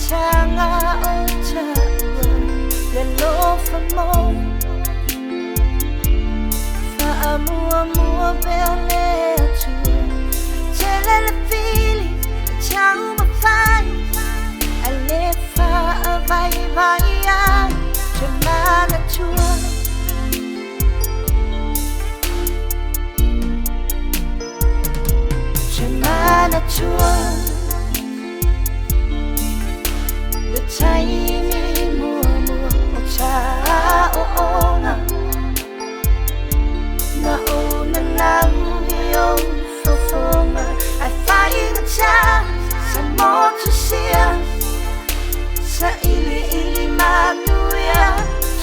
Changa o taua le lofa mo Faamuamua pea le Atua. Tele le fili e taumafai ae le faavaivai ai se manatua. Se manatua le taimi muamua o taoona na ona lau i ou fofoga ai faigata sa motusia sa iliili manuia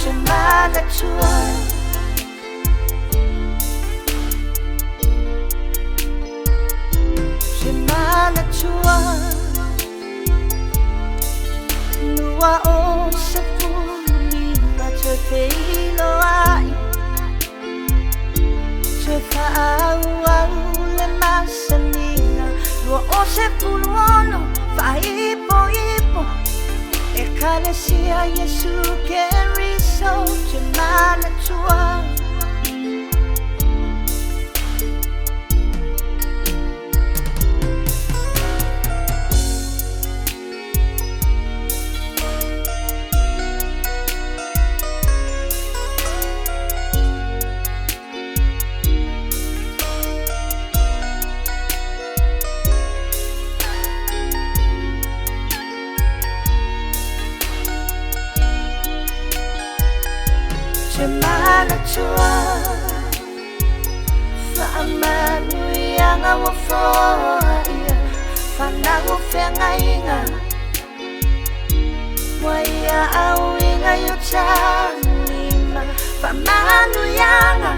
se manatua. Se manatua lua o 15 toe feiloai toe faaauau le masaniga 2016 faaipoipo Ekalesia Iesu Keriso se manatua. Se manatua faamanuiaga ua foaia fanau feagaiga ua ia auiga i o taulima faamanuiaga.